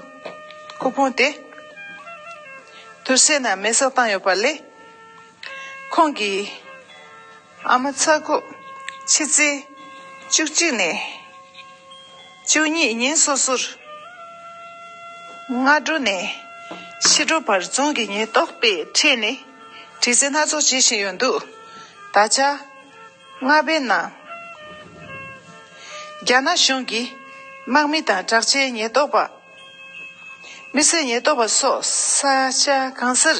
སྐུ་ཕུང་དེ་དུར་སའི་ནང་མེ་སྲེག་བཏང་ཡོད་པ་ལས། ཁོང་གི་ཨ་མ་ཚ་ཁོ་ཕྱི་ཚེས་བཅུ་གཅིག་ནས་བཅུ་གཉིས་ཉིན་སོ་སོར་སྔ་དྲོ་ནས་ཕྱི་དྲོ་བར་རྫོང་གི་ཉེན་རྟོག་པས་ཁྲིད་ནས་དྲི་རྩད་སྣ་ཚོགས་བྱེད་བཞིན་ཡོད་འདུག་ད་ཆ་ལྔ་པའི་ནང་རྒྱ་ནག་གཞུང་གིས་དམག་མི་དང་དྲག་ཆས་ཉེན་རྟོག་པ། མི་སེར་ཉེན་རྟོག་པ་སོགས་ས་ཆ་གང་སར་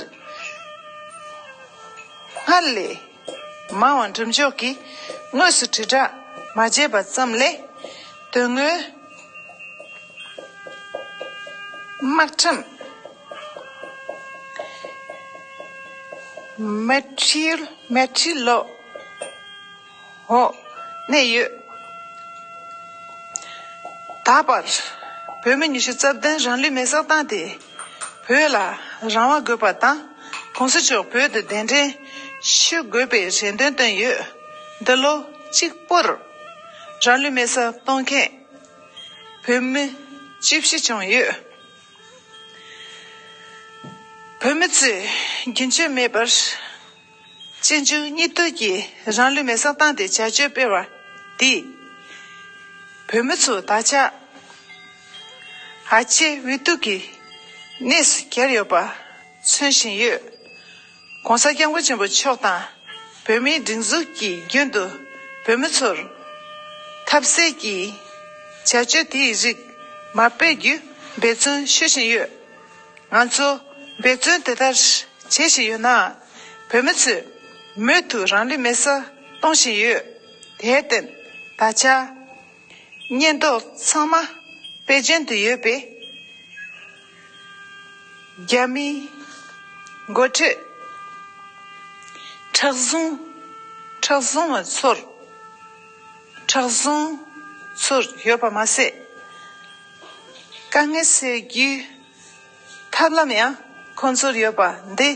སྔར་ལས་མང་བ་འགྲེམས་འཇོག་གིས་དངོས་སུ་དྲིལ་བསྒྲགས་མ་བྱས་པ་ཙམ་ལས། དོན་དངོས་དམག་ཁྲིམས་མེ་ཁྲི་མེ་ཁྲི་ལོ། འོག་གནས་ཡོད། ད་བར་བོད་མི་ཉི་ཤུ་རྩ་བདུན་རང་ལུས་མེ་སྲེག་བཏང་སྟེ། བོད་ལ་རང་དབང་དགོས་པ་དང་། གོང་ས་མཆོག་བོད་དུ་གདན་འདྲེན་ཞུ་དགོས་པའི་རེ་འདུན་བཏོན་ཡོད། འདི་ལོ་གཅིག་པོར་རང་ལུས་མེ་སྲེག་གཏོང་མཁན་བོད་མི་བཅུ་བཞི་བྱུང་ཡོད། བོད་མི་ཚོས་རྒྱུན་ཆད་མེད་པར་གཅེན་གཅུང་གཉིས་གཏུག་གིས་རང་ལུས་མེ་སྲེག་བཏང་སྟེ་བྱ་སྤྱོད་སྤེལ་བ་འདིས། བོད་མི་ཚོ་ད་ཆ་ཨ་ཆེ་འུ་ཐུག་གི་གནས་སུ་གྱར་ཡོད་པ་མཚོན་བཞིན་ཡོད། ༸གོང་ས་༸སྐྱབས་མགོན་ཆེན་པོ་མཆོག་དང་བོད་མིའི་སྒྲིག་འཛུགས་ཀྱིས་རྒྱུན་དུ་བོད་མི་ཚོར་ཐབས་ཟད་ཀྱི་བྱ་སྤྱོད་དེའི་རིགས་མ་སྤེལ་རྒྱུ་འབད་བརྩོན་ཞུ་བཞིན་ཡོད། ང་ཚོ་འབད་བརྩོན་དེ་ལྟར་བྱེད་བཞིན་ཡོད་ན། བོད་མི་ཚོས་མུ་མཐུད་རང་ལུས་མེ་སྲེག་གཏོང་བཞིན་ཡོད། དེར་བརྟེན་ད་ཆ་ཉེན་རྟོག་ཚང་མ་པེ་ཅིན་དུ་ཡོད་པས། རྒྱ་མིའི་འགོ་ཁྲིད་མཁྲེགས་བཟུང་མཁྲེགས་བཟུང་བ་ཚོར་མཁྲེགས་བཟུང་ཚོར་ཡོད་པ་མ་ཟད། དཀའ་ངལ་སེལ་རྒྱུའི་ཐབས་ལམ་ཡང་ཁོང་ཚོར་ཡོད་པ་འདི།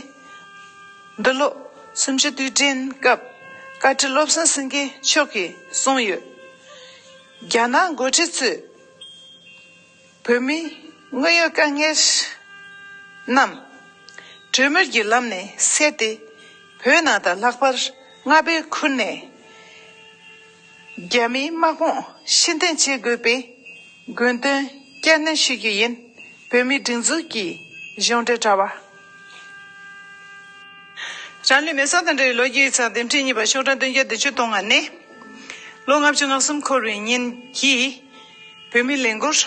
འདི་ལོ་གསུམ་བཅུ་དུས་དྲན་སྐབས་བཀའ་ཁྲི་བློ་བཟང་སེང་གེ་མཆོག་གིས་གསུངས་ཡོད། རྒྱ་ནག་འགོ་ཁྲིད་ཚོས་བོད་མིའི་དངོས་ཡོད་དཀའ་ངལ་རྣམས་གྲོས་མོལ་གྱི་ལམ་ནས་སེལ་ཏེ། བོད་ནང་དང་ལྷག་པར་རྔ་པའི་ཁུལ་ནས་རྒྱ་མིའི་དམག་དཔུང་ཕྱིར་འཐེན་བྱེད་དགོས་པའི་དགོས་འདུན་བསྐྱར་ནན་ཞུ་རྒྱུ་ཡིན། བོད་མིའི་སྒྲིག་འཛུགས་ཀྱི་གཞུང་འབྲེལ་དྲ་བ། རང་ལུས་མེ་སྲེག་དང་འབྲེལ་བའི་ལོ་རྒྱུས་ཡིག་ཚགས་འདེམས་ཁྲིད་གཉིས་པ་ཤོག་གྲངས་བདུན་བརྒྱ་བདུན་ཅུ་དོན་ལྔ་ནས། ལོ་ལྔ་བཅུ་ང་གསུམ་འཁོར་བའི་ཉིན་གྱི་བོད་མིའི་ལས་འགུལ།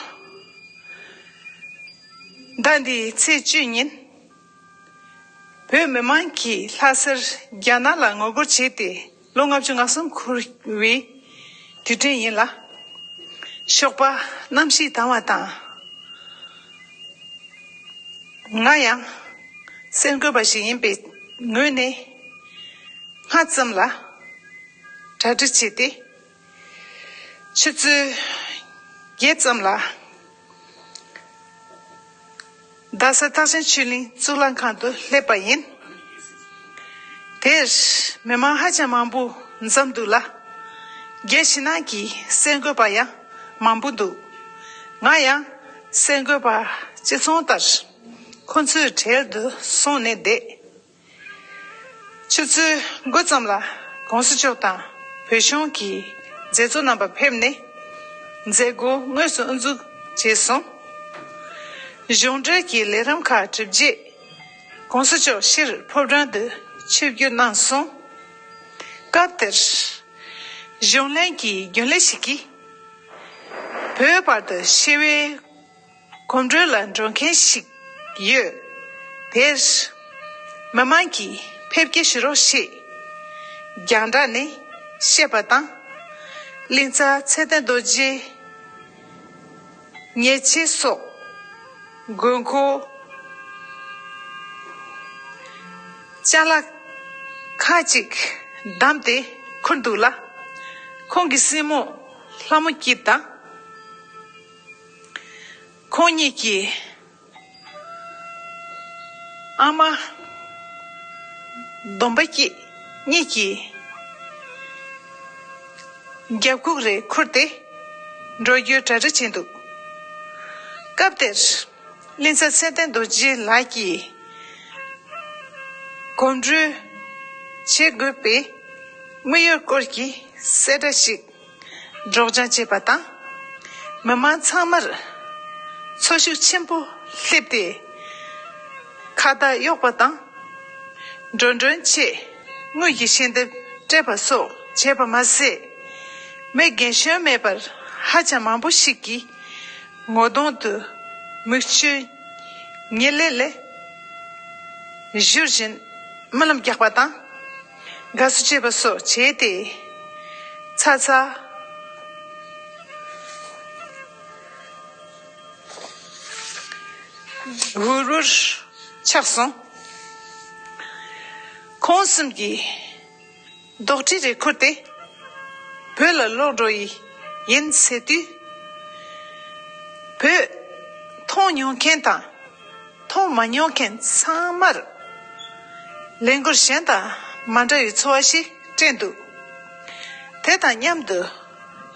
ཟླ་འདིའི་ཚེས་བཅུ་ཉིན། བོད་མི་མང་གིས་ལྷ་སར་རྒྱ་ནག་ལ་ངོ་རྒོལ་བྱས་ཏེ་ལོ་ལྔ་བཅུ་ང་གསུམ་འཁོར་བའི་དུས་དྲན་ཡིན་ལ། ཞོགས་པ་གནམ་གཤིས་དྭངས་བ་དང་། ང་ཡང་གསར་འགོད་པ་ཞིག་ཡིན་པའི་ངོས་ནས་སྔ་ཙམ་ལ་གྲ་སྒྲིག་བྱས་ཏེ། ཆུ་ཚོད་བརྒྱད་ཙམ་ལ་རྡ་ས་ཐེག་ཆེན་ཆོས་གླིང་གཙུག་ལག་ཁང་དུ་སླེབས་པ་ཡིན། དེར་མི་མང་ཧ་ཅང་མང་པོ་འཛོམས་འདུག་ལ། རྒྱལ་ཕྱི་ནང་གི་གསར་འགོད་པ་ཡང་མང་པོ་འདུག་ང་ཡང་གསར་འགོད་པ་སྤྱི་ཚོགས་ལྟར་ཁོང་ཚོའི་གྲལ་དུ་སོང་ནས་བསྡད། ཆུ་ཚོད་དགུ་ཙམ་ལ་གོང་ས་མཆོག་དང་བོད་གཞུང་གི་མཛད་གཙོ་རྣམ་པ་ཕེབས་ནས། མཛད་སྒོ་དངོས་སུ་དབུ་འཛུགས་བྱས་སོང་། གཞུང་འབྲེལ་གྱི་ལས་རིམ་ཁག་གྲུབ་རྗེས། ༸གོང་ས་མཆོག་སྤྱིར་ཕོ་བྲང་དུ་ཆིབས་བསྒྱུར་གནང་སོང་། སྐབས་དེར། གཞུང་ལྷན་གྱི་རྒྱུན་ལས་ཤིག་གིས། བོད་བར་དུ་ཞི་བའི་གོམ་བགྲོད་ལ་འགྲོ་མཁན་ཞིག་ཡོད། དེར་མི་མང་གིས་ཕེབས་སྐྱེལ་ཞུ་རོགས་ཞེས་རྒྱང་བསྒྲགས་ནས་བཤད་པ་དང་། གླིང་ཚ་ཚེ་བརྟན་རྡོ་རྗེ་ཉལ་ཆས་སོགས་དགོས་མཁོ་ཅ་ལག་ཁག་ཅིག་བསྡམས་ཏེ་ཁུར་འདུག་ལ། ཁོང་གི་སྲིང་མོ་ལྷ་མོ་སྐྱིད་དང་། ཁོང་གཉིས་ཀྱི་ཨ་མ་སྡོམ་པ་སྐྱིད་གཉིས་ཀྱིས་རྒྱབ་ཁུག་རེ་ཁུར་ཏེ་འགྲོ་རྒྱུའི་གྲ་སྒྲིག་བྱས་འདུག་སྐབས་དེར་གླིང་ཚ་ཚེ་བརྟན་རྡོ་རྗེ་ལགས་ཀྱིས་གོམ་བགྲོད་བྱེད་དགོས་པའི་དམིགས་ཡུལ་སྐོར་གྱི་གསལ་བསྒྲགས་ཤིག་སྒྲོག་སྦྱང་བྱས་པ་དང་། མི་མང་ཚང་མར་འཚོ་བཞུགས་ཆེན་པོ་སླེབས་ཏེ། ཁ་བཏགས་གཡོགས་པ་དང་། འགྲོ་གྲོན་ཆེད་དངུལ་གྱི་ཞལ་འདེབས་སྤྲད་པ་སོགས་བྱས་པ་མ་ཟད། མི་རྒན་གཞོན་མེད་པར་ཧ་ཅང་མང་པོ་ཞིག་གིས་ངོ་གདོང་དུ་མིག་ཆུ་ཉིལ་ལེ་ལེ་བཞུར་བཞིན་རྨི་ལམ་རྒྱག་པ་དང་། དགའ་བསུ་བྱེད་པ་སོགས་བྱས་ཏེ། ཚ་ཚ་འུར་འུར་ཆགས་སོང་། ཁོང་གསུམ་གྱིས་རྡོག་ཁྲེས་རེ་ཁུར་ཏེ། བོད་ལ་ལོག་འགྲོ་ཡི་ཡིན་ཟེར་དུས། བོད་མཐོང་མྱོང་མཁན་དང་མཐོང་མ་མྱོང་མཁན་ཚང་མར་ལས་འགུལ་གཞན་དང་མ་འདྲ་བའི་ཚོར་བ་ཞིག་སྤྲད་འདུག་དེ་དང་མཉམ་དུ་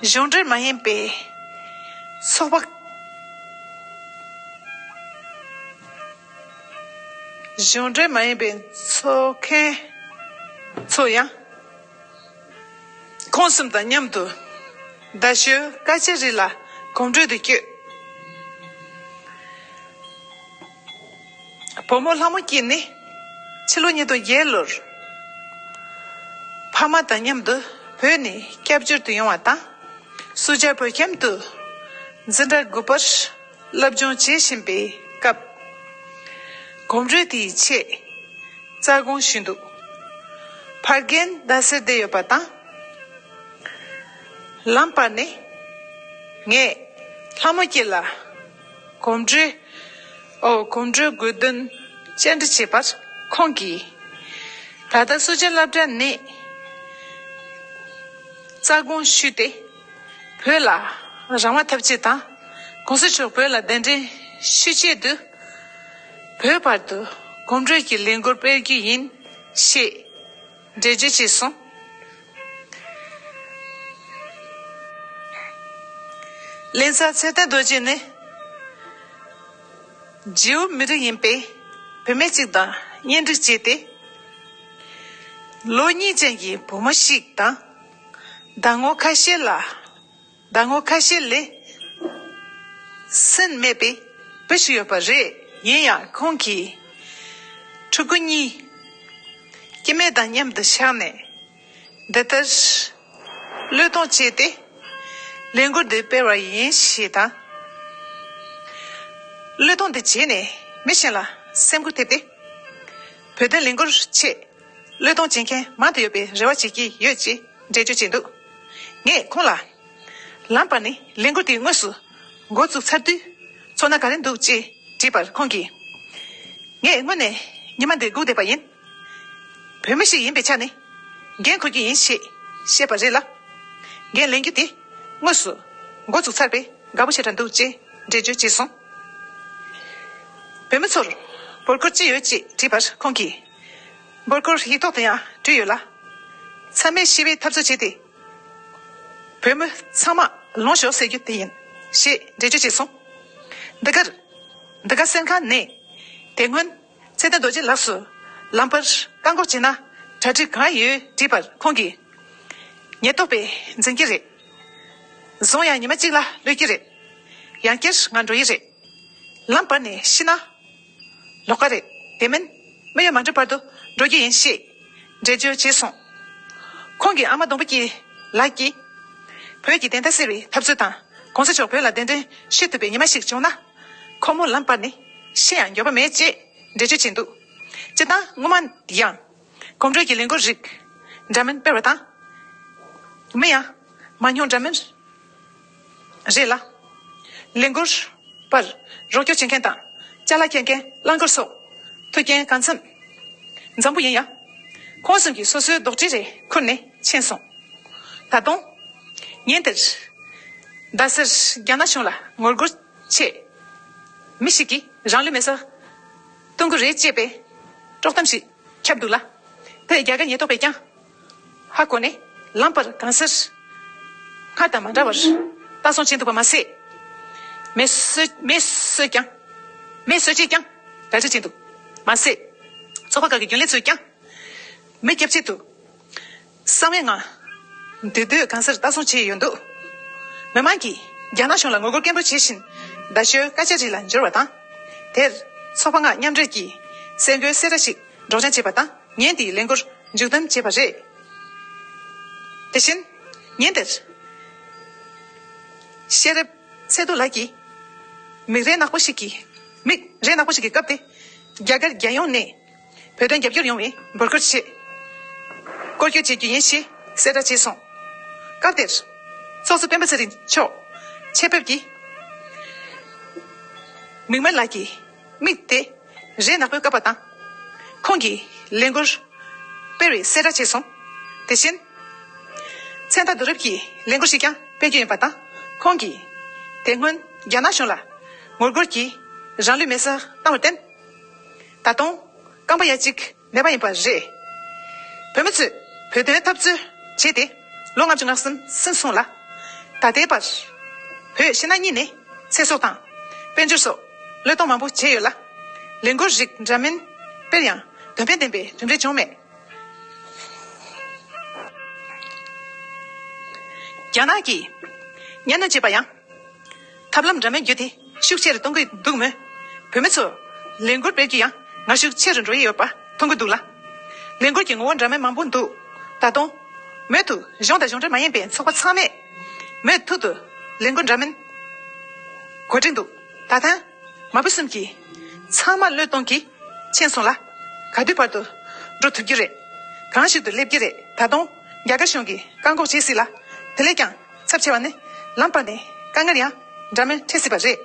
གཞུང་འབྲེལ་མ་ཡིན་པའི་ཚོགས་པ། གཞུང་འབྲེལ་མ་ཡིན་པའི་ཚོགས་མཁན་ཚོ་ཡང་ཁོང་གསུམ་དང་མཉམ་དུ་རྡ་ཤོད་ཀ་ཅ་རི་ལ་གོམ་བགྲོད་དུ་བསྐྱོད། བུ་མོ་ལྷ་མོ་སྐྱིད་ནི་ཕྱི་ལོ་ཉིས་སྟོང་བརྒྱད་ལོར་ཕ་མ་དང་མཉམ་དུ་བོད་ནས་སྐྱབས་བཅོལ་དུ་ཡོང་བ་དང་། སུ་ཇཱ་བོད་ཁྱིམ་དུ་འཛིན་གྲྭ་དགུ་པར་སློབ་སྦྱོང་བྱེད་བཞིན་པའི་སྐབས། གོམ་བགྲོད་དེའི་ཆེད་རྩ་དགོངས་ཞུས་འདུག་ཕ་རྒན་རྡ་སར་བསྡད་ཡོད་པ་དང་། ལམ་བར་ནས་ངས་ལྷ་མོ་སྐྱིད་ལ་གོམ་བགྲོད། ཨོ། གོམ་བགྲོད་དགོས་དོན་བཅར་འདྲི་བྱས་པར་ཁོང་གིས། ད་ལྟ་སུ་ཇཱ་སློབ་གྲྭ་ནས་རྩ་དགོངས་ཞུས་ཏེ། བོད་ལ་རང་དབང་ཐོབ་ཆེད་དང་། ༸གོང་ས་མཆོག་བོད་ལ་གདན་འདྲེན་ཞུ་ཆེད་དུ། བོད་བར་དུ་གོམ་བགྲོད་ཀྱི་ལས་འགུལ་སྤེལ་རྒྱུ་ཡིན་ཞེས་འགྲེལ་བརྗོད་བྱས་སོང་། གླིང་ཚ་ཚེ་བརྟན་རྡོ་རྗེ་ནི་ཇིའུ་མི་རིགས་ཡིན་པའི་བུད་མེད་ཅིག་དང་གཉེན་སྒྲིག་བྱས་ཏེ། ལོ་གཉིས་ཅན་གྱི་བུ་མོ་ཞིག་དང་། ཟླ་ངོ་ཁ་ཤས་ལ། ཟླ་ངོ་ཁ་ཤས་ལས་ཟིན་མེད་པའི་བུ་ཞིག་ཡོད་པ་རེད། ཡིན་ཡང་ཁོང་གིས་ཕྲུ་གུ་གཉིས་སྐྱེ་དམན་དང་མཉམ་དུ་བཞག་ནས། འདི་ལྟར་བློས་གཏོང་བྱས་ཏེ་ལས་འགུལ་འདི་སྤེལ་བ་ཡིན་ཞེས་དང་། བློས་གཏོང་འདི་བྱས་ནས་མི་གཞན་ལ་སེམས་འགུལ་ཐེབས་ཏེ། བོད་དོན་ལས་འགུལ་ཆེད་བློས་གཏོང་བྱེད་མཁན་མང་དུ་ཡོད་པའི་རེ་བ་བྱེད་ཀྱི་ཡོད་ཅེས་འགྲེལ་བརྗོད་བྱས་འདུག་ངས་ཁོང་ལ། ལམ་བར་ནས་ལས་འགུལ་དེ་དངོས་སུ་འགོ་བཙུགས་ཚར་དུས་ཚོར་སྣང་ག་རེ་འདུག་ཅེས་དྲིས་པར་ཁོང་གིས། ངས་སྔོན་ནས་ཉི་མ་འདིར་སྒུག་བསྡད་པ་ཡིན། བོད་མི་ཞིག་ཡིན་པའི་ཆ་ནས་འགན་འཁུར་རྒྱུ་ཡིན་ཞེས་བཤད་པ་རེད་ལ། ངས་ལས་འགུལ་དེ་དངོས་སུ་འགོ་བཙུགས་ཚར་བས་དགའ་པོ་ཞེ་དྲག་འདུག་ཅེས་འགྲེལ་བརྗོད་བྱས་སོང་། བོད་མི་ཚོར་འབོད་སྐུལ་ཅི་ཡོད་ཅེས་དྲིས་པར་ཁོང་གིས། འབོད་སྐུལ་ཡིག་ཐོག་ཏུ་ཡང་བྲིས་ཡོད་ལ། ཚང་མས་ཞི་བའི་འཐབ་རྩོད་བྱས་ཏེ། བོད་མི་ཚང་མ་ལོངས་ཤོག་ཟེར་རྒྱུ་དེ་ཡིན་ཞེས་འགྲེལ་བརྗོད་བྱས་སོང་། འདི་གར། འདི་ག་གསན་ཁང་ནས་དེ་སྔོན་ཚེ་བརྟན་རྡོ་རྗེ་ལགས་སུ་ལམ་བར་བཀག་འགོག་བྱས་ན་གྲ་སྒྲིག་གང་ཡོད་དྲིས་པར་ཁོང་གིས། ཉེན་རྟོག་པས་འཛིན་གྱི་རེད། བཟུང་ཡང་ཉི་མ་གཅིག་ལ་ལུས་ཀྱི་རེད། ཡང་བསྐྱར་ང་འགྲོ་ཡི་རེད། ལམ་བར་ནས་ཤི་ན་ལོག་ག་རེད། དེ་མིན་མི་ཡ་མ་འགྲོ་བར་དུ་འགྲོ་རྒྱུ་ཡིན་ཞེས་འགྲེལ་བརྗོད་བྱས་སོང་། ཁོང་གི་ཨ་མ་ལྡོང་པོ་སྐྱིད་ལགས་ཀྱིས། བོད་ཀྱི་བདེན་མཐའ་གསལ་བའི་འཐབ་རྩོད་དང་གོང་ས་མཆོག་བོད་ལ་གདན་འདྲེན་ཞུ་ཐུབ་པའི་ཉི་མ་ཞིག་བྱུང་ན། ཁོ་མོ་ལམ་བར་ནས་ཤི་ཡང་འགྱོད་པ་མེད་ཅེས་འགྲེལ་བརྗོད་བྱས་འདུག་སྤྱིར་བཏང་སྔོན་མ་ཡང་གོམ་བགྲོད་ཀྱི་ལས་འགུལ་རིགས་འདྲ་མིན་སྤེལ་བ་དང་། མི་ཡང་མང་ཉུང་འདྲ་མིན་རེད་ལ། ལས་འགུལ་པར་རོགས་སྐྱོར་བྱེད་མཁན་དང་ཅ་ལག་འཁྱེར་མཁན་རླངས་འཁོར་སོགས་མཐུན་རྐྱེན་གང་འཚམ་འཛོམས་པོ་ཡིན་ཡང་། ཁོང་གསུམ་གྱིས་སོ་སོའི་རྡོག་ཁྲེས་རེ་ཁུར་ནས་ཕྱིན་སོང་། ད་དུང་ཉིན་དེར་རྡ་སར་རྒྱ་ནག་གཞུང་ལ་ངོ་རྒོལ་ཆེད་མི་ཞིག་གིས་རང་ལུས་མེར་སྲེག་གཏོང་གི་རེད་ཅེས་པའི་དཀྲོག་གཏམ་ཞིག་ཁྱབ་འདུག་ལ། དེ་རྒྱ་གར་ཉེན་རྟོག་པས་ཀྱང་ཧ་གོ་ནས་ལམ་བར་གང་སར་སྔར་དང་མ་འདྲ་བར་ལྟ་སྲུང་བྱས་འདུག་པ་མ་ཟད། མེ་གསོད་མེ་གསོད་ཀྱང་མེ་གསོད་ཅེས་ཀྱང་གྲ་སྒྲིག་བྱས་འདུག་མ་ཟད། ཚོགས་པ་ཁག་གི་རྒྱུན་ལས་ཚོས་ཀྱང་མི་སྐྱབས་ཆེད་དུ་གསང་བའི་ངང་འདུས་སྡོད་གང་སར་ལྟ་སྲུང་བྱས་ཡོད་འདུག་མི་མང་གིས་རྒྱ་ནག་གཞུང་ལ་ངོ་རྒོལ་སྐད་འབོད་བྱེད་བཞིན་རྡ་ཤོད་ཀ་ཅ་རི་ལ་འབྱོར་བ་དང་། དེར་ཚོགས་པ་ལྔ་མཉམ་འབྲེལ་གྱིས་གསར་འགོད་གསལ་བསྒྲགས་ཤིག་སྒྲོག་སྦྱང་བྱས་པ་དང་། ཉིན་དེའི་ལས་འགུལ་མཇུག་བསྡོམས་བྱས་པ་རེད། དེ་བཞིན་ཉིན་དེར་ཤེས་རབ་ཚེ་རྡོ་ལགས་ཀྱིས་མིག་རས་ནག་པོ་ཞིག་གི་མིག་རས་ནག་པོ་ཞིག་གིས་བཀབ་སྟེ། རྒྱ་གར་རྒྱལ་ཡོངས་ནས་བོད་དོན་རྒྱབ་སྐྱོར་ཡོང་བའི་འབོད་སྐུལ་ཆེད་སྐོར་སྐྱོད་བྱེད་རྒྱུ་ཡིན་ཞེས་གསལ་བསྒྲགས་བྱས་སོང་། སྐབས་དེར་ཚོགས་གཙོ་སྤེན་པ་ཚེ་རིང་མཆོག་ཆེད་ཕེབས་ཀྱིས་མིག་དམར་ལགས་ཀྱི་མིག་དེ་རས་ནག་པོས་བཀབ་པ་དང་། ཁོང་གིས་ལས་འགུལ་སྤེལ་བའི་གསལ་བསྒྲགས་བྱས་སོང་། དེ་བཞིན། མཚན་རྟགས་བསྡུ་རུབ་ཀྱིས་ལས་འགུལ་ཞིག་ཀྱང་སྤེལ་རྒྱུ་ཡིན་པ་དང་། ཁོང་གིས་དེ་སྔོན་རྒྱ་ནག་གཞུང་ལ་ངོ་རྒོལ་གྱིས་རང་ལུས་མེར་སྲེག་བཏང་བར་བརྟེན། ད་དུང་རྐང་པ་ཡ་གཅིག་མེད་པ་ཡིན་པ་རེད། བོད་མི་ཚོས་བོད་དོན་འཐབ་རྩོད་བྱས་ཏེ་ལོ་ལྔ་བཅུ་ང་གསུམ་ཟིན་སོང་ལ། ད་ལྟའི་བར་བོད་ཕྱི་ནང་གཉིས་ནས་ཚེ་སྲོག་དང་དཔལ་འབྱོར་སོགས་བློས་གཏོང་མང་པོ་བྱས་ཡོད་ལ། ལས་འགུལ་རིགས་འདྲ་མིན་སྤེལ་ཡང་དོན་ཕན་ལྡན་པའི་གྲུབ་འབྲས་བྱུང་མེད། རྒྱ་ནག་གིས་གཉའ་གནོན་བྱས་པ་ཡང་། ཐབས་ལམ་འདྲ་མིན་བརྒྱུད་དེ་ཤུགས་ཆེ་རུ་གཏོང་གི་འདུག་མོད། བོད་མི་ཚོ་ལས་འགུལ་སྤེལ་རྒྱུ་ཡང་ངར་ཤུགས་ཆེ་རུ་འགྲོ་ཡི་ཡོད་པ་མཐོང་གི་འདུག་ལ། ལས་འགུལ་གྱི་ངོ་བོ་འདྲ་མིན་མང་པོ་འདུག་ད་དུང་མུ་མཐུད་གཞུང་དང་གཞུང་འབྲེལ་མ་ཡིན་པའི་ཚོགས་པ་ཚང་མས་མུ་མཐུད་དུ་ལས་འགུལ་འདྲ་མིན་གོ་སྒྲིག་འདུག་ད་ཐེངས་མ་བུ་གསུམ་གྱིས་ཚང་མ་བློས་གཏོང་གིས་ཕྱིན་སོང་ལ། ག་དུས་བར་དུ་འགྲོ་ཐུབ་ཀྱི་རེད། གང་ཞིག་ཏུ་སླེབས་ཀྱི་རེད། ད་དུང་རྒྱ་གར་གཞུང་གིས་བཀག་འགོག་བྱེད་སྲིད་ལ། དེ་ལས་ཀྱང་ཚབས་ཆེ་བ་ནི་ལམ་བར་ནས་དཀའ་ངལ་ཡང་འདྲ་མིན་འཕྲད་སྲིད་པ་རེད།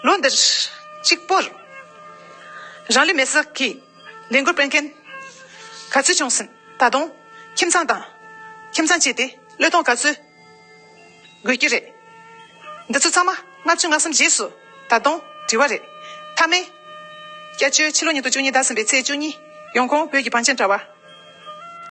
ལོ་འདིར་གཅིག་པོར་རང་ལུས་མེར་སྲེག་གི་ལས་འགུལ་སྤེལ་མཁན་ག་ཚོད་བྱུང་ཟིན། ད་དུང་ཁྱིམ་ཚང་དང་ཁྱིམ་ཚང་བྱས་ཏེ་བློས་གཏོང་ག་ཚོད་དགོས་ཀྱི་རེད། འདི་ཚོ་ཚང་མ་ལྔ་བཅུ་ང་གསུམ་རྗེས་སུ་ད་དུང་དྲི་བ་རེད། མཐའ་མའི་བསྐྱར་བཅོས་ཕྱི་ལོ་ཉིས་སྟོང་བཅུ་གཉིས་ཟླ་གསུམ་པའི་ཚེས་བཅུ་གཉིས། ཡོང་ཁུངས་བོད་ཀྱི་བང་ཆེན་དྲ་བ།